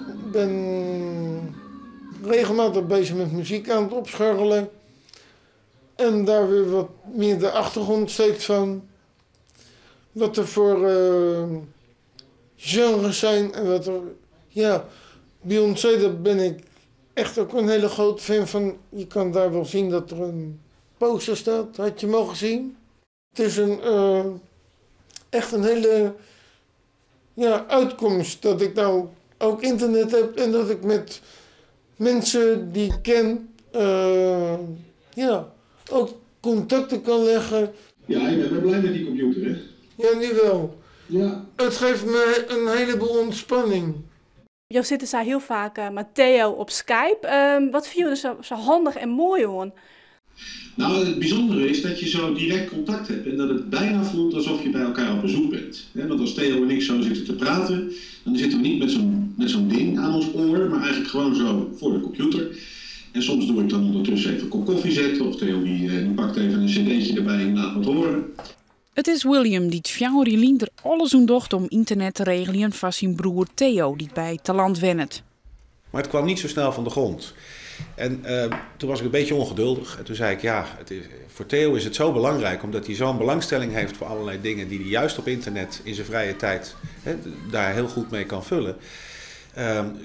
Ik ben regelmatig bezig met muziek aan het opscharrelen. En daar weer wat meer de achtergrond steeds van. Wat er voor genres zijn en wat er. Ja, Beyoncé, daar ben ik echt ook een hele grote fan van. Je kan daar wel zien dat er een poster staat, had je mogen zien. Het is echt een hele, ja, uitkomst dat ik nou ook internet heb en dat ik met mensen die ik ken, ja, ook contacten kan leggen. Ja, je bent wel blij met die computer, hè? Ja, nu wel. Ja. Het geeft me een heleboel ontspanning. Jo sitte sa hiel faak mei Theo op Skype. Wat fine jo der sa handich en moai oan? Nou, het bijzondere is dat je zo direct contact hebt en dat het bijna voelt alsof je bij elkaar op bezoek bent. Want als Theo en ik zo zitten te praten, dan zitten we niet met zo'n ding aan ons oor, maar eigenlijk gewoon zo voor de computer. En soms doe ik dan ondertussen even een kop koffie zetten of Theo die pakt even een cd'tje erbij en laat wat horen. It is William dy't 4 jier lyn der alles oan docht om ynternet te regeljen foar syn broer Theo, dy't by Talant wennet. Maar het kwam niet zo snel van de grond. En toen was ik een beetje ongeduldig. En toen zei ik, ja, voor Theo is het zo belangrijk, omdat hij zo'n belangstelling heeft voor allerlei dingen die hij juist op internet in zijn vrije tijd, hè, daar heel goed mee kan vullen.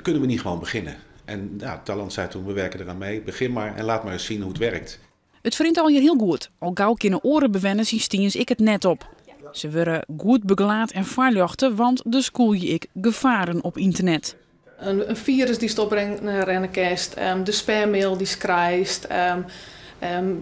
Kunnen we niet gewoon beginnen? En ja, Talant zei toen, we werken eraan mee, begin maar en laat maar eens zien hoe het werkt. It ferrint allegear hiel goed. Al gau kinne oare bewenners yn Stiens ek it net op. Se wurde goed begelaat en foarljochte, want der skûlje ek gefaren op ynternet. In firus dy'tst oprinne kinst, de spammail dy'tst krijst,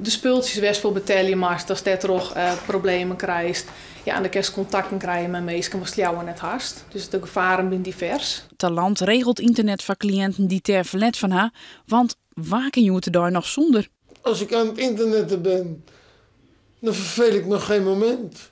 de spultsjes wêr'tst foar betelje moatst, datst dêrtroch problemen krijst. Ja, en dan kinst kontakten krije mei minsken watst leaver net hast. Dus de gefaren binne divers. Talant regelt ynternet foar kliïnten dy't dêr ferlet fan ha, want wa kin hjoed-de-dei noch sûnder? Als ik aan het internetten ben, dan verveel ik me geen moment.